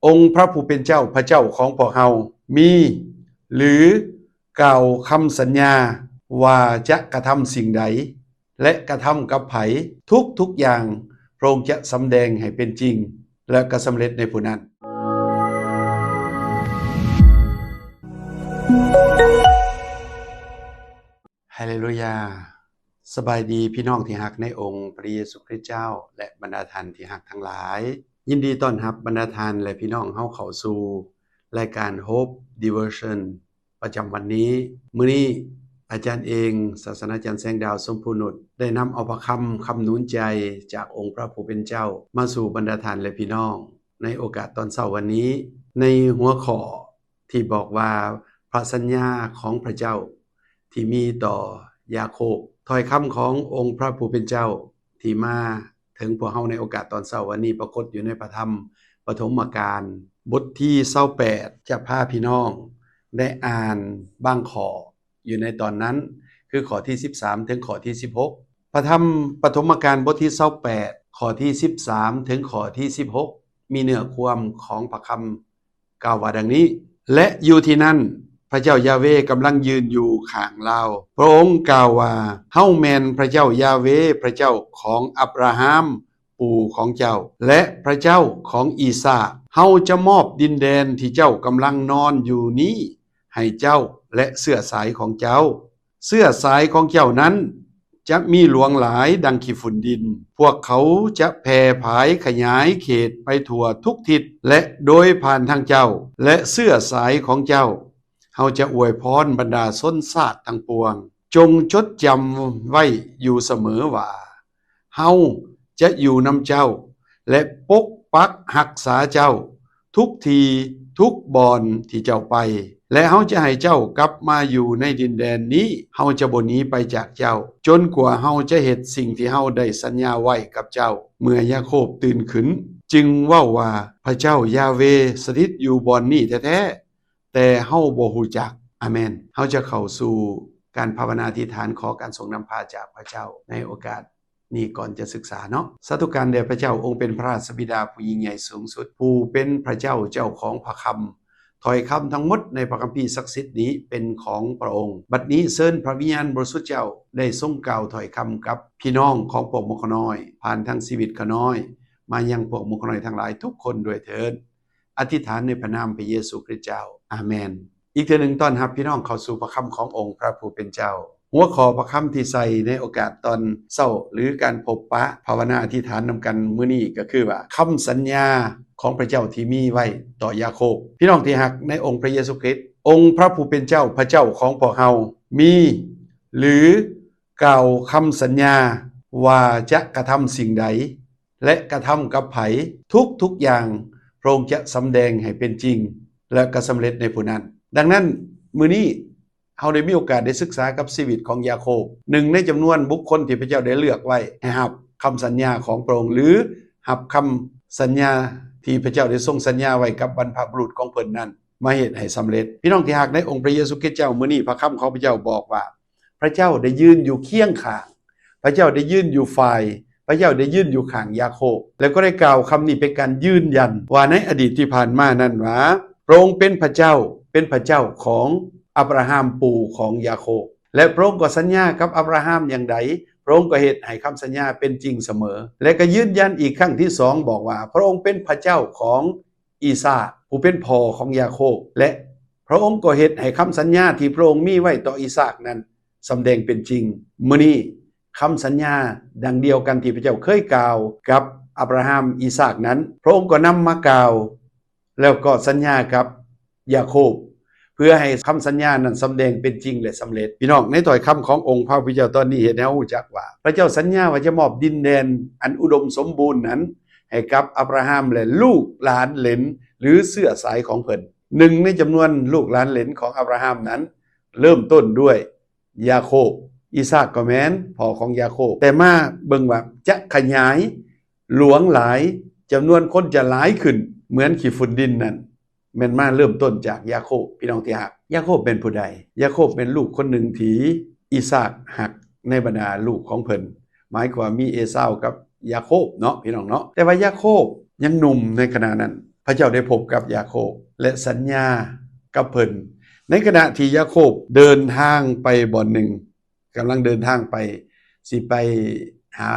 ອົງພຣະຜູ້ເປັນເຈົ້າ ພຣະເຈົ້າຂອງພວກເຮົາ ມີ ຫຼື ກ່າວຄຳສັນຍາວ່າຈະກະທຳສິ່ງໃດ ແລະ ກະທຳກັບໃຜ, ທຸກໆຢ່າງພຣະອົງຈະສຳແດງໃຫ້ເປັນຈິງ ແລະ ກໍສຳເລັດໃນຜູ້ນັ້ນ. ຮາເລລູຢາ! ສະບາຍດີພີ່ນ້ອງທີ່ຮັກໃນອົງພຣະເຢຊູຄຣິດເຈົ້າ ແລະ ບັນດາທ່ານທີ່ຮັກທັງຫຼາຍ. ຍິນດີຕ້ອນຮັບບັນດາທ່ານ ແລະ ພີ່ນ້ອງເຮົາເຂົ້າສູ່ລາຍການ Hope Devotion ປະຈຳວັນນີ້. ມື້ນີ້ອາຈານເອງ ສາສະນາຈານ ແສງດາວ ສົມພູນຸດ ໄດ້ນຳເອົາພະຄຳຄຳໜູນໃຈຈາກອົງພຣະຜູ້ເປັນເຈົ້າ ມາສູ່ບັນດາທ່ານ ແລະ ພີ່ນ້ອງ ໃນໂອກາດຕອນເຊົ້າວັນນີ້ ໃນຫົວຂໍ້ທີ່ບອກວ່າ ພຣະສັນຍາຂອງພຣະເຈົ້າທີ່ມີຕໍ່ຢາໂຄບ. ຖ້ອຍຄຳຂອງອົງພຣະຜູ້ເປັນເຈົ້າທີ່ມາເຖິງພວກເຮົາໃນໂອກາດຕອນເຊົ້າວັນນີ້ ປາກົດຢູ່ໃນພຣະທຳປະຖົມມະການ ບົດທີຊາວແປດ ຈະພາພີ່ນ້ອງໄດ້ອ່ານບາງຂໍ້ ຢູ່ໃນຕອນນັ້ນ ຄືຂໍ້ທີສິບສາມເຖິງຂໍ້ທີສິບຫົກ. ພຣະທຳປະຖົມມະການບົດທີຊາວແປດ ຂໍ້ທີສິບສາມເຖິງຂໍ້ທີສິບຫົກ ມີເນື້ອຄວາມຂອງພະຄຳກ່າວວ່າດັ່ງນີ້: ແລະ ຢູ່ທີ່ນັ້ນ ພຣະເຈົ້າຢາເວກຳລັງຢືນຢູ່ຂ້າງລາວ. ພຣະອົງກ່າວວ່າ, ເຮົາແມ່ນພຣະເຈົ້າຢາເວ, ພຣະເຈົ້າຂອງອັບຣາຮາມ ປູ່ຂອງເຈົ້າ ແລະ ພຣະເຈົ້າຂອງອີສາກ. ເຮົາຈະມອບດິນແດນທີ່ເຈົ້າກຳລັງນອນຢູ່ນີ້ ໃຫ້ເຈົ້າ ແລະ ເຊື້ອສາຍຂອງເຈົ້າ. ເຊື້ອສາຍຂອງເຈົ້ານັ້ນຈະມີຫຼວງຫຼາຍດັ່ງຂີ້ຝຸ່ນດິນ. ພວກເຂົາຈະແຜ່ຜາຍຂະຫຍາຍເຂດໄປທົ່ວທຸກທິດ ແລະ ໂດຍຜ່ານທາງເຈົ້າ ແລະ ເຊື້ອສາຍຂອງເຈົ້າ, ເຮົາຈະອວຍພອນບັນດາຊົນຊາດທັງປວງ. ຈົ່ງຈົດຈຳໄວ້ຢູ່ສະເໝີວ່າ ເຮົາຈະຢູ່ນຳເຈົ້າ ແລະ ປົກປັກຮັກສາເຈົ້າທຸກທີ່ທຸກບ່ອນທີ່ເຈົ້າໄປ, ແລະ ເຮົາຈະໃຫ້ເຈົ້າກັບມາຢູ່ໃນດິນແດນນີ້. ເຮົາຈະບໍ່ໜີໄປຈາກເຈົ້າ ຈົນກວ່າເຮົາຈະເຮັດສິ່ງທີ່ເຮົາໄດ້ສັນຍາໄວ້ກັບເຈົ້າ. ເມື່ອຢາໂຄບຕື່ນຂຶ້ນ ຈຶ່ງເວົ້າວ່າ, ພຣະເຈົ້າຢາເວສະຖິດຢູ່ບ່ອນນີ້ແທ້ໆ, ແຕ່ເຮົາບໍ່ຮູ້ຈັກ. ອາເມນ. ເຮົາຈະເຂົ້າສູ່ການພາວະນາອະທິຖານ ຂໍການຊົງນຳພາຈາກພຣະເຈົ້າໃນໂອກາດ ນີ້ກ່ອນຈະສຶກສາເນາະ. ສາທຸການແດ່ພຣະເຈົ້າ, ອົງເປັນພຣະລາຊະບິດາຜູ້ຍິ່ງໃຫຍ່ສູງສຸດ, ຜູ້ເປັນພຣະເຈົ້າເຈົ້າຂອງພຣະຄຳ. ຖ້ອຍຄຳທັງໝົດໃນພຣະຄຳພີສັກສິດນີ້ເປັນຂອງພຣະອົງ. ບັດນີ້ເຊີນພຣະວິນຍານບໍລິສຸດເຈົ້າໄດ້ຊົງກ່າວຖ້ອຍຄຳກັບພີ່ນ້ອງຂອງພວກໝູ່ຂ້ານ້ອຍ, ຜ່ານທາງຊີວິດຂ້ານ້ອຍ ມາຍັງພວກໝູ່ຂ້ານ້ອຍທັງຫຼາຍທຸກຄົນດ້ວຍເທີ້ນ. ອະທິຖານໃນພຣະນາມພຣະເຢຊູຄຣິດເຈົ້າ. ອາເມນ. ອີກເທື່ອໜຶ່ງຕ້ອນຮັບພີ່ນ້ອງເຂົ້າສູ່ພຣະຄຳຂອງອົງພຣະຜູ້ເປັນເຈົ້າ. ຫົວຂໍ້ພຣະຄຳທີ່ໃສ່ໃນໂອກາດຕອນເຊົ້າ ຫຼື ການພົບປະພາວະນາອະທິຖານນຳກັນມື້ນີ້ກໍຄືວ່າ ຄຳສັນຍາຂອງພຣະເຈົ້າທີ່ມີໄວ້ຕໍ່ຢາໂຄບ. ພີ່ນ້ອງທີ່ຮັກໃນອົງພຣະເຢຊູຄຣິດ, ອົງພຣະຜູ້ເປັນເຈົ້າ ພຣະເຈົ້າຂອງພວກເຮົາມີ ຫຼື ກ່າວຄຳສັນຍາວ່າຈະກະທຳສິ່ງໃດ ແລະ ກະທຳກັບໃຜ, ທຸກໆຢ່າງພຣະອົງຈະສຳແດງໃຫ້ເປັນຈິງ ແລະ ກໍສຳເລັດໃນຜູ້ນັ້ນ. ດັ່ງນັ້ນ, ມື້ນີ້ເຮົາໄດ້ມີໂອກາດໄດ້ສຶກສາກັບຊີວິດຂອງຢາໂຄບ, ໜຶ່ງໃນຈຳນວນບຸກຄົນທີ່ພຣະເຈົ້າໄດ້ເລືອກໄວ້ໃຫ້ຮັບຄຳສັນຍາຂອງພຣະອົງ ຫຼື ຮັບຄຳສັນຍາທີ່ພຣະເຈົ້າໄດ້ຊົງສັນຍາໄວ້ກັບບັນພະບຸລຸດຂອງເພິ່ນນັ້ນ ມາເຮັດໃຫ້ສຳເລັດ. ພີ່ນ້ອງທີ່ຮັກໃນອົງພຣະເຢຊູຄຣິດເຈົ້າ, ມື້ນີ້ພຣະຄຳຂອງພຣະເຈົ້າບອກວ່າ ພຣະເຈົ້າໄດ້ຢືນຢູ່ຄຽງຂ້າງ, ພຣະເຈົ້າໄດ້ຢືນຢູ່ຝ່າຍ, ພຣະເຈົ້າໄດ້ຢືນຢູ່ຂ້າງຢາໂຄບ ແລະ ກໍໄດ້ກ່າວຄຳນີ້ເປັນການຢືນຢັນວ່າໃນອະດີດທີ່ຜ່ານມານັ້ນວ່າ ພຣະອົງເປັນພຣະເຈົ້າ, ເປັນພຣະເຈົ້າຂອງອັບຣາຮາມ ປູ່ຂອງຢາໂຄບ ແລະ ພຣະອົງກໍສັນຍາກັບອັບຣາຮາມຢ່າງໃດ, ພຣະອົງກໍເຮັດໃຫ້ຄຳສັນຍາເປັນຈິງສະເໝີ ແລະ ກໍຢືນຢັນອີກຄັ້ງທີສອງ ບອກວ່າ ພຣະອົງເປັນພຣະເຈົ້າຂອງ ອີສາກ ຜູ້ເປັນພໍ່ຂອງຢາໂຄບ ແລະ ພຣະອົງກໍເຮັດໃຫ້ຄຳສັນຍາທີ່ພຣະອົງມີໄວ້ຕໍ່ອີສາກນັ້ນສຳແດງເປັນຈິງ. ມື້ນີ້ຄຳສັນຍາດັ່ງດຽວກັນທີ່ພຣະເຈົ້າເຄີຍກ່າວກັບອັບຣາຮາມ, ອີສາກນັ້ນ ພຣະອົງກໍນຳມາກ່າວ ແລ້ວກໍສັນຍາກັບຢາໂຄບ ເພື່ອໃຫ້ຄຳສັນຍານັ້ນສຳແດງເປັນຈິງ ແລະ ສຳເລັດ. ພີ່ນ້ອງ, ໃນຖ້ອຍຄຳຂອງອົງພຣະຜູ້ເປັນເຈົ້າຕອນນີ້ ເຮັດໃຫ້ເຮົາຮູ້ຈັກວ່າ ພຣະເຈົ້າສັນຍາວ່າຈະມອບດິນແດນອັນອຸດົມສົມບູນນັ້ນ ໃຫ້ກັບອັບຣາຮາມ ແລະ ລູກຫຼານເຫຼນ ຫຼື ເຊື້ອສາຍຂອງເພິ່ນ. ໜຶ່ງໃນຈຳນວນລູກຫຼານເຫຼນຂອງອັບຣາຮາມນັ້ນ ເລີ່ມຕົ້ນດ້ວຍຢາໂຄບ. ອີສາກກໍແມ່ນພໍ່ຂອງຢາໂຄບ. ແຕ່ມາເບິ່ງວ່າຈະຂະຫຍາຍຫຼວງຫຼາຍ, ຈຳນວນຄົນຈະຫຼາຍຂຶ້ນເໝືອນຂີ້ຝຸ່ນດິນນັ້ນ ແມ່ນມາເລີ່ມຕົ້ນຈາກຢາໂຄບ. ພີ່ນ້ອງທີ່ຮັກ, ຢາໂຄບແມ່ນຜູ້ໃດ? ຢາໂຄບແມ່ນລູກຄົນໜຶ່ງທີ່ອີສາກຮັກໃນບັນດາລູກຂອງເພິ່ນ. ໝາຍຄວາມມີເອຊາວກັບຢາໂຄບເນາະ ພີ່ນ້ອງເນາະ. ແຕ່ວ່າຢາໂຄບຍັງໜຸ່ມໃນຂະນະນັ້ນ, ພະເຈົ້າໄດ້ພົບກັບຢາໂຄບ ແລະ ສັນຍາກັບເພິ່ນ. ໃນຂະນະທີ່ຢາໂຄບເດີນທາງໄປບ່ອນໜຶ່ງ, ກຳລັງເດີນທາງໄປ ຊິໄປຫາ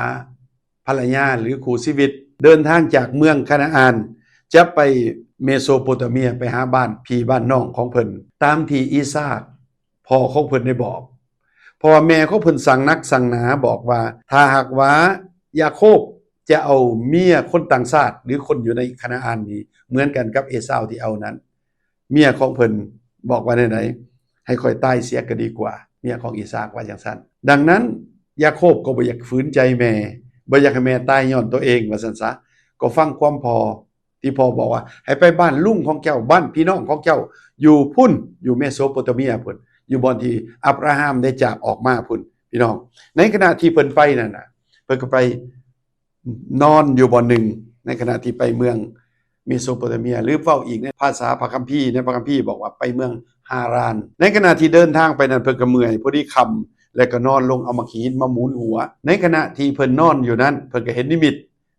ພັນລະຍາ ຫຼື ຄູ່ຊີວິດ, ເດີນທາງຈາກເມືອງຄານາອານ ຈະໄປເມໂສໂປຕາເມຍ, ໄປຫາບ້ານພີ່ບ້ານນ້ອງຂອງເພິ່ນ, ຕາມທີ່ອີສາກ ພໍ່ຂອງເພິ່ນໄດ້ບອກ. ເພາະວ່າແມ່ຂອງເພິ່ນສັ່ງໜັກສັ່ງໜາ ບອກວ່າ ຖ້າຫາກວ່າຢາໂຄບຈະເອົາເມຍຄົນຕ່າງຊາດ ຫຼື ຄົນຢູ່ໃນຄານາອານນີ້ ເໝືອນກັນກັບເອຊາວທີ່ເອົານັ້ນ, ເມຍຂອງເພິ່ນບອກວ່າແນວໃດ? ໃຫ້ຂ້ອຍຕາຍເສຍກໍດີກວ່າ, ເມຍຂອງອີສາກວ່າຈັ່ງຊັ້ນ. ດັ່ງນັ້ນ ຢາໂຄບກໍບໍ່ຢາກຝືນໃຈແມ່, ບໍ່ຢາກໃຫ້ແມ່ຕາຍຍ້ອນຕົວເອງ ວ່າຊັ້ນຊະ, ກໍຟັງຄວາມພໍ່ ທີ່ພໍ່ບອກວ່າ ໃຫ້ໄປບ້ານລຸງຂອງເຈົ້າ, ບ້ານພີ່ນ້ອງຂອງເຈົ້າ ຢູ່ພຸ້ນ, ຢູ່ເມໂສໂປຕາເມຍພຸ້ນ, ຢູ່ບ່ອນທີ່ອັບຣາຮາມໄດ້ຈາກອອກມາພຸ້ນ ພີ່ນ້ອງ. ໃນຂະນະທີ່ເພິ່ນໄປນັ້ນນະ, ເພິ່ນກໍໄປນອນຢູ່ບ່ອນໜຶ່ງ, ໃນຂະນະທີ່ໄປເມືອງເມໂສໂປຕາເມຍ ຫຼື ເວົ້າອີກໃນພາສາພະຄຳພີ, ໃນພະຄຳພີບອກວ່າໄປເມືອງຮາຣານ. ໃນຂະນະທີ່ເດີນທາງໄປນັ້ນ ເພິ່ນກໍເມື່ອຍ, ພໍດີຄ່ຳ, ແລ້ວກໍນອນລົງເອົາໝາກຫີນມາໝູນຫົວ. ໃນຂະນະທີ່ເພິ່ນນອນຢູ່ນັ້ນ, ເພິ່ນກໍເຫັນນິມິດ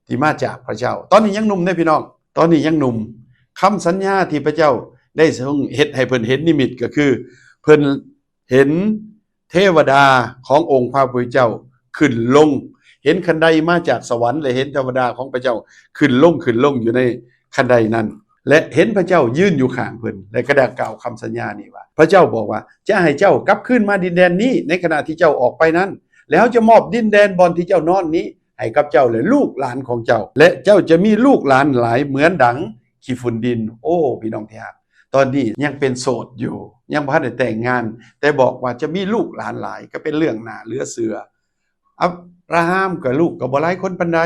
ທີ່ມາຈາກພະເຈົ້າ. ຕອນນີ້ຍັງໜຸ່ມເດ້ພີ່ນ້ອງ, ຕອນນີ້ຍັງໜຸ່ມ. ຄຳສັນຍາທີ່ພະເຈົ້າໄດ້ຊົງເຮັດໃຫ້ເພິ່ນເຫັນນິມິດ ກໍຄືເພິ່ນເຫັນເທວະດາຂອງອົງພະຜູ້ເປັນເຈົ້າຂຶ້ນລົງ, ເຫັນຄັນໄດມາຈາກສະຫວັນ ແລະ ເຫັນເທວະດາຂອງພະເຈົ້າຂຶ້ນລົງ, ຂຶ້ນລົງຢູ່ໃນຄັນໄດນັ້ນ ແລະ ເຫັນພະເຈົ້າຢືນຢູ່ຂ້າງເພິ່ນ ແລະ ກໍໄດ້ກ່າວຄຳສັນຍານີ້ວ່າ ພະເຈົ້າບອກວ່າ ຈະໃຫ້ເຈົ້າກັບຄືນມາດິນແດນນີ້ ໃນຂະນະທີ່ເຈົ້າອອກໄປນັ້ນ, ແລ້ວເຮົາຈະມອບດິນແດນບ່ອນທີ່ເຈົ້ານອນນີ້ ໃຫ້ກັບເຈົ້າ ແລະ ລູກຫຼານຂອງເຈົ້າ ແລະ ເຈົ້າຈະມີລູກຫຼານຫຼາຍເໝືອນດັ່ງຂີ້ຝຸ່ນດິນ. ໂອ້ ພີ່ນ້ອງທີ່ຮັກ, ຕອນນີ້ຍັງເປັນໂສດຢູ່, ຍັງບໍ່ທັນໄດ້ແຕ່ງງານ, ແຕ່ບອກວ່າຈະມີລູກຫຼານຫຼາຍ, ກໍເປັນເລື່ອງໜ້າເຫຼືອເຊື່ອ. ອັບຣາຮາມກໍລູກກໍບໍ່ຫຼາຍຄົນປານໃດ,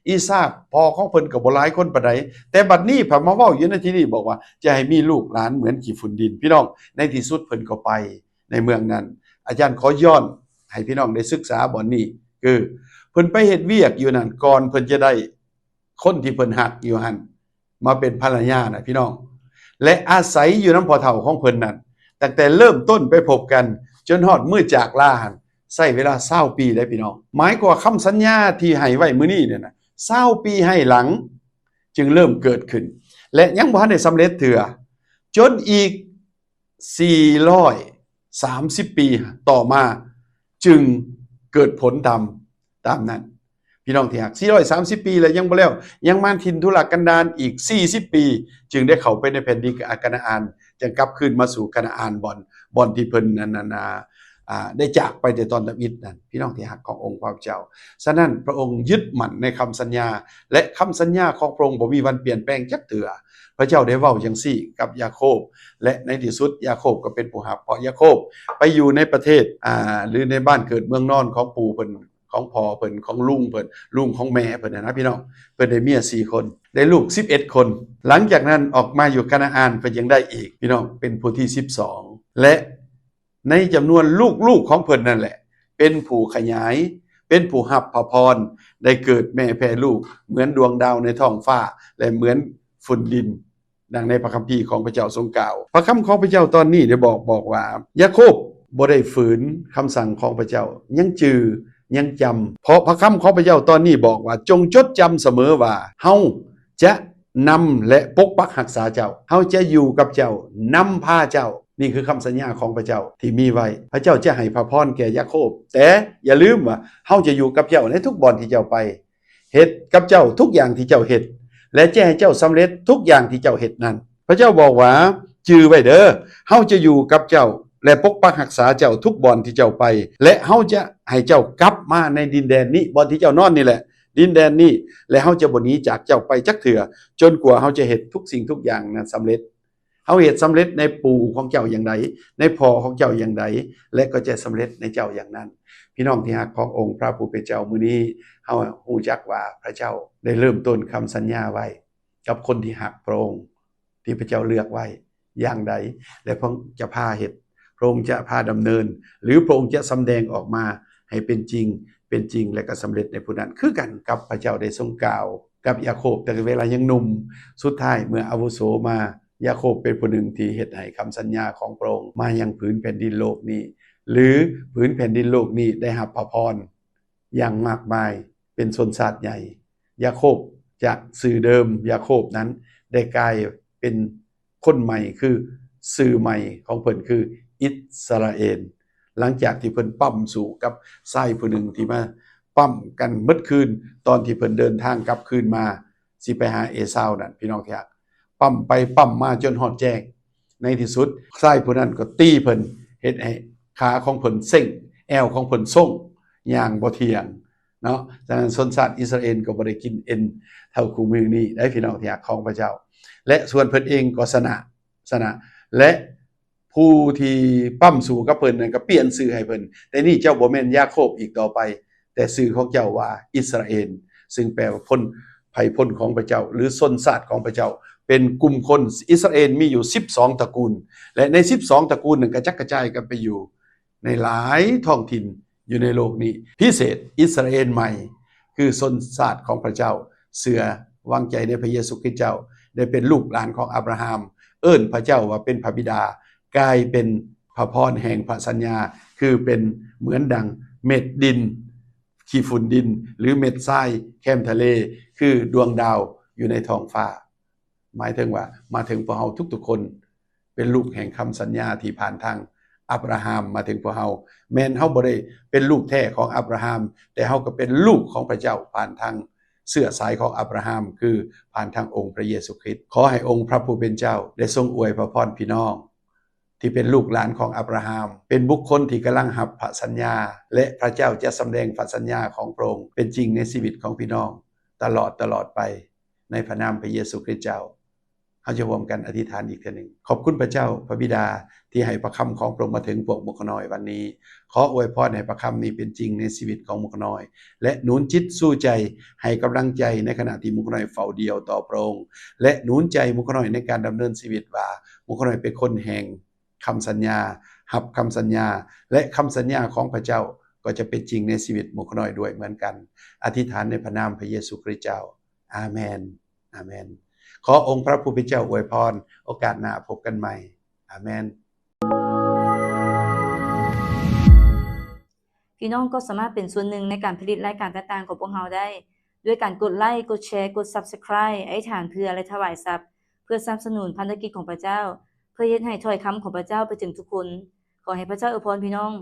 ອີສາກພໍ່ຂອງເພິ່ນກໍບໍ່ຫຼາຍຄົນປານໃດ, ແຕ່ບັດນີ້ເພິ່ນມາເວົ້າຢູ່ໃນທີ່ນີ້ ບອກວ່າຈະໃຫ້ມີລູກຫຼານເໝືອນຂີ້ຝຸ່ນດິນ. ພີ່ນ້ອງ, ໃນທີ່ສຸດເພິ່ນກໍໄປ ໃນເມືອງນັ້ນ. ອາຈານຂໍຍ້ອນໃຫ້ພີ່ນ້ອງໄດ້ສຶກສາບ່ອນນີ້, ຄືເພິ່ນໄປເຮັດວຽກຢູ່ນັ້ນ ກ່ອນເພິ່ນຈະໄດ້ຄົນທີ່ເພິ່ນຮັກຢູ່ຫັ້ນມາເປັນພັນລະຍານະ ພີ່ນ້ອງ, ແລະ ອາໄສຢູ່ນຳພໍ່ເຖົ້າຂອງເພິ່ນນັ້ນ ຕັ້ງແຕ່ເລີ່ມຕົ້ນໄປພົບກັນ ຈົນຮອດມື້ຈາກລາຫັ້ນ ໃຊ້ເວລາຊາວປີເດ້ ພີ່ນ້ອງ. ໝາຍຄວາມວ່າຄຳສັນຍາທີ່ໃຫ້ໄວ້ມື້ນີ້ນີ້ນະ ຊາວປີໃຫ້ຫຼັງຈຶ່ງເລີ່ມເກີດຂຶ້ນ ແລະ ຍັງບໍ່ທັນໄດ້ສຳເລັດເທື່ອ, ຈົນອີກ ສີ່ຮ້ອຍສາມສິບປີຕໍ່ມາຈຶ່ງເກີດຜົນຕາມ, ຕາມນັ້ນ. ພີ່ນ້ອງທີ່ຮັກ, ສີ່ຮ້ອຍສາມສິບປີແລ້ວຍັງບໍ່ແລ້ວ, ຍັງມາຖິ່ນທຸລະກັນດານອີກສີ່ສິບປີ ຈຶ່ງໄດ້ເຂົ້າໄປໃນແຜ່ນດິນການາອານ, ຈຶ່ງກັບຄືນມາສູ່ການາອານ ບ່ອນ, ບ່ອນທີ່ເພິ່ນນັ້ນ, ນັ້ນ, ອ່າ, ອ່າ, ໄດ້ຈາກໄປແຕ່ຕອນທຳອິດນັ້ນ, ພີ່ນ້ອງທີ່ຮັກຂອງອົງພະເຈົ້າ. ສະນັ້ນ ພະອົງຍຶດໝັ້ນໃນຄຳສັນຍາ ແລະ ຄຳສັນຍາຂອງພະອົງບໍ່ມີວັນປ່ຽນແປງຈັກເທື່ອ. ພະເຈົ້າໄດ້ເວົ້າຈັ່ງຊີ້ກັບຢາໂຄບ ແລະ ໃນທີ່ສຸດຢາໂຄບກໍເປັນຜູ້ຮັບ, ເພາະຢາໂຄບໄປຢູ່ໃນປະເທດ ອ່າ ຫຼື ໃນບ້ານເກີດເມືອງນອນຂອງປູ່ເພິ່ນ, ຂອງພໍ່ເພິ່ນ, ຂອງລຸງເພິ່ນ, ລຸງຂອງແມ່ເພິ່ນນະ ພີ່ນ້ອງ. ເພິ່ນໄດ້ເມຍສີ່ຄົນ, ໄດ້ລູກສິບເອັດຄົນ. ຫຼັງຈາກນັ້ນອອກມາຢູ່ການາອານ ເພິ່ນຍັງໄດ້ອີກ, ພີ່ນ້ອງ, ເປັນຜູ້ທີສິບສອງ ແລະ ໃນຈຳນວນລູກໆຂອງເພິ່ນນັ້ນແຫຼະ ເປັນຜູ້ຂະຫຍາຍ, ເປັນຜູ້ຮັບພະພອນ, ໄດ້ເກີດແມ່ແຜ່ລູກເໝືອນດວງດາວໃນທ້ອງຟ້າ ແລະ ເໝືອນຝຸ່ນດິນ, ດັ່ງໃນພະຄຳພີຂອງພະເຈົ້າຊົງກ່າວ. ພະຄຳຂອງພະເຈົ້າຕອນນີ້ໄດ້ບອກ, ບອກວ່າ ຢາໂຄບບໍ່ໄດ້ຝືນຄຳສັ່ງຂອງພະເຈົ້າ, ຍັງຈື່, ຍັງຈຳ, ເພາະພະຄຳຂອງພະເຈົ້າຕອນນີ້ບອກວ່າ ຈົ່ງຈົດຈຳສະເໝີວ່າ ເຮົາຈະ ນຳ ແລະ ປົກປັກຮັກສາເຈົ້າ. ເຮົາຈະຢູ່ກັບເຈົ້າ, ນຳພາເຈົ້າ. ນີ້ຄືຄຳສັນຍາຂອງພະເຈົ້າທີ່ມີໄວ້. ພະເຈົ້າຈະໃຫ້ພະພອນແກ່ຢາໂຄບ, ແຕ່ຢ່າລືມວ່າ ເຮົາຈະຢູ່ກັບເຈົ້າໃນທຸກບ່ອນທີ່ເຈົ້າໄປ, ເຮັດກັບເຈົ້າທຸກຢ່າງທີ່ເຈົ້າເຮັດ ແລະ ຈະໃຫ້ເຈົ້າສຳເລັດທຸກຢ່າງທີ່ເຈົ້າເຮັດນັ້ນ. ພະເຈົ້າບອກວ່າ, ຈື່ໄວ້ເດີ, ເຮົາຈະຢູ່ກັບເຈົ້າ ແລະ ປົກປັກຮັກສາເຈົ້າທຸກບ່ອນທີ່ເຈົ້າໄປ, ແລະ ເຮົາຈະໃຫ້ເຈົ້າກັບມາໃນດິນແດນນີ້, ບ່ອນທີ່ເຈົ້ານອນນີ້ແຫຼະ. ດິນແດນນີ້ ແລະ ເຮົາຈະບໍ່ໜີຈາກເຈົ້າໄປຈັກເທື່ອ, ຈົນກວ່າເຮົາຈະເຮັດທຸກສິ່ງທຸກຢ່າງນັ້ນສຳເລັດ. ເຮົາເຮັດສຳເລັດໃນປູ່ຂອງເຈົ້າຢ່າງໃດ, ໃນພໍ່ຂອງເຈົ້າຢ່າງໃດ, ແລະ ກໍຈະສຳເລັດໃນເຈົ້າຢ່າງນັ້ນ. ພີ່ນ້ອງທີ່ຮັກຂອງອົງພະຜູ້ເປັນເຈົ້າ, ມື້ນີ້ເຮົາຮູ້ຈັກວ່າພະເຈົ້າໄດ້ເລີ່ມຕົ້ນຄຳສັນຍາໄວ້ກັບຄົນທີ່ຮັກພະອົງ ທີ່ພະເຈົ້າເລືອກໄວ້ຢ່າງໃດ ແລະ ພະອົງຈະພາເຮັດ, ພະອົງຈະພາດຳເນີນ ຫຼື ພະອົງຈະສຳແດງອອກມາໃຫ້ເປັນຈິງ, ເປັນຈິງ ແລະ ກໍສຳເລັດໃນຜູ້ນັ້ນ ຄືກັນກັບພະເຈົ້າໄດ້ຊົງກ່າວກັບຢາໂຄບ ແຕ່ເວລາຍັງໜຸ່ມ. ສຸດທ້າຍເມື່ອອາວຸໂສມາ, ຢາໂຄບເປັນຜູ້ໜຶ່ງທີ່ເຮັດໃຫ້ຄຳສັນຍາຂອງພະອົງມາຍັງຜືນແຜ່ນດິນໂລກນີ້ ຫຼື ຜືນແຜ່ນດິນໂລກນີ້ໄດ້ຮັບພະພອນ ຢ່າງມາກມາຍ ເປັນຊົນຊາດໃຫຍ່. ຢາໂຄບ ຈາກຊື່ເດີມຢາໂຄບນັ້ນ ໄດ້ກາຍເປັນຄົນໃໝ່ ຄືຊື່ໃໝ່ຂອງເພິ່ນຄືອິດສະຣາເອນ. ຫຼັງຈາກທີ່ເພິ່ນປ້ຳສູ້ກັບຊາຍຜູ້ໜຶ່ງທີ່ມາປ້ຳກັນໝົດຄືນ ຕອນທີ່ເພິ່ນເດີນທາງກັບຄືນມາ ຊິໄປຫາເອຊາວນັ້ນ ພີ່ນ້ອງທີ່ຮັກ, ປ້ຳໄປປ້ຳມາຈົນຮອດແຈ້ງ. ໃນທີ່ສຸດຊາຍຜູ້ນັ້ນກໍຕີເພິ່ນ ເຮັດໃຫ້ຂາຂອງເພິ່ນເສັງ, ແອວຂອງເພິ່ນຊົງ, ຍ່າງບໍ່ທ່ຽງເນາະ. ສະນັ້ນຊົນຊາດອິດສະຣາເອນກໍບໍ່ໄດ້ກິນເອັນເທົ່າຄູ່ມື້ນີ້ໄດ໋ ພີ່ນ້ອງທີ່ຮັກຂອງພະເຈົ້າ. ແລະ ສ່ວນເພິ່ນເອງກໍຊະນະ, ຊະນະ ແລະ ຜູ້ທີ່ປ້ຳສູ້ກັບເພິ່ນນັ້ນກໍປ່ຽນຊື່ໃຫ້ເພິ່ນ. ແຕ່ນີ້ເຈົ້າບໍ່ແມ່ນຢາໂຄບອີກຕໍ່ໄປ, ແຕ່ຊື່ຂອງເຈົ້າວ່າອິດສະຣາເອນ, ຊຶ່ງແປວ່າພົນ ໄພພົນຂອງພະເຈົ້າ ຫຼື ຊົນຊາດຂອງພະເຈົ້າ. ເປັນກຸ່ມຄົນ, ອິດສະຣາເອນມີຢູ່ສິບສອງຕະກູນ ແລະ ໃນສິບສອງຕະກູນນັ້ນກະຈັດກະຈາຍກັນໄປຢູ່ໃນຫຼາຍທ້ອງຖິ່ນຢູ່ໃນໂລກນີ້. ພິເສດ ອິດສະຣາເອນໃໝ່ ຄືຊົນຊາດຂອງພະເຈົ້າ ເຊື່ອວາງໃຈໃນພະເຢຊູຄຣິດເຈົ້າ, ໄດ້ເປັນລູກຫຼານຂອງອາບຣາຮາມ, ເອີ້ນພະເຈົ້າວ່າເປັນພະບິດາ, ກາຍເປັນພະພອນແຫ່ງພະສັນຍາ, ຄືເປັນເໝືອນດັ່ງເມັດດິນ, ຂີ້ຝຸ່ນດິນ ຫຼື ເມັດຊາຍແຄມທະເລ, ຄືດວງດາວຢູ່ໃນທ້ອງຟ້າ. ໝາຍເຖິງວ່າມາເຖິງພວກເຮົາທຸກໆຄົນ ເປັນລູກແຫ່ງຄຳສັນຍາທີ່ຜ່ານທາງອາບຣາຮາມມາເຖິງພວກເຮົາ. ແມ່ນເຮົາບໍ່ໄດ້ເປັນລູກແທ້ຂອງອາບຣາຮາມ, ແຕ່ເຮົາກໍເປັນລູກຂອງພະເຈົ້າຜ່ານທາງເຊື້ອສາຍຂອງອາບຣາຮາມ, ຄືຜ່ານທາງອົງພະເຢຊູຄຣິດ. ຂໍໃຫ້ອົງພະຜູ້ເປັນເຈົ້າໄດ້ຊົງອວຍພະພອນພີ່ນ້ອງ ທີ່ເປັນລູກຫຼານຂອງອາບຣາຮາມ, ເປັນບຸກຄົນທີ່ກຳລັງຮັບພະສັນຍາ ແລະ ພະເຈົ້າຈະສຳແດງພະສັນຍາຂອງພະອົງເປັນຈິງໃນຊີວິດຂອງພີ່ນ້ອງຕະຫຼອດ, ຕະຫຼອດໄປ, ໃນພະນາມພະເຢຊູຄຣິດເຈົ້າ. ເຮົາຈະຮ່ວມກັນອະທິຖານອີກເທື່ອໜຶ່ງ. ຂອບຄຸນພະເຈົ້າ, ພະບິດາ, ທີ່ໃຫ້ພະຄຳຂອງພະອົງມາເຖິງພວກໝູ່ຂ້ານ້ອຍວັນນີ້. ຂໍອວຍພອນໃຫ້ພະຄຳນີ້ເປັນຈິງໃນຊີວິດຂອງໝູ່ຂ້ານ້ອຍ ແລະ ໜູນຈິດຊູໃຈ, ໃຫ້ກຳລັງໃຈໃນຂະນະທີ່ໝູ່ຂ້ານ້ອຍເຝົ້າດ່ຽວຕໍ່ພະອົງ ແລະ ໜູນໃຈໝູ່ຂ້ານ້ອຍໃນການດຳເນີນຊີວິດວ່າ ໝູ່ຂ້ານ້ອຍເປັນຄົນແຫ່ງ ຄຳສັນຍາ, ຮັບຄຳສັນຍາ ແລະ ຄຳສັນຍາຂອງພະເຈົ້າກໍຈະເປັນຈິງໃນຊີວິດໝູ່ຂ້ານ້ອຍດ້ວຍເໝືອນກັນ. ອະທິຖານໃນພະນາມພະເຢຊູຄຣິດເຈົ້າ. ອາເມນ. ອາເມນ. ຂໍອົງພະຜູ້ເປັນເຈົ້າອວຍພອນ. ໂອກາດໜ້າພົບກັນໃໝ່. ອາເມນ. ພີ່ນ້ອງກໍສາມາດເປັນສ່ວນໜຶ່ງໃນການຜະລິດລາຍການຕ່າງໆຂອງພວກເຮົາໄດ້ ດ້ວຍການກົດໄລ, ກົດແຊ, ກົດ Subscribe, ອະທິຖານເພື່ອ ແລະ ຖວາຍຊັບ ເພື່ອສະໜັບສະໜູນພັນທະກິດຂອງພະເຈົ້າ, ເພື່ອເຮັດໃຫ້ຖ້ອຍຄຳຂອງພະເຈົ້າໄປເຖິງທຸກຄົນ. ຂໍໃຫ້ພະເຈົ້າອວຍພອນພີ່ນ້ອງ.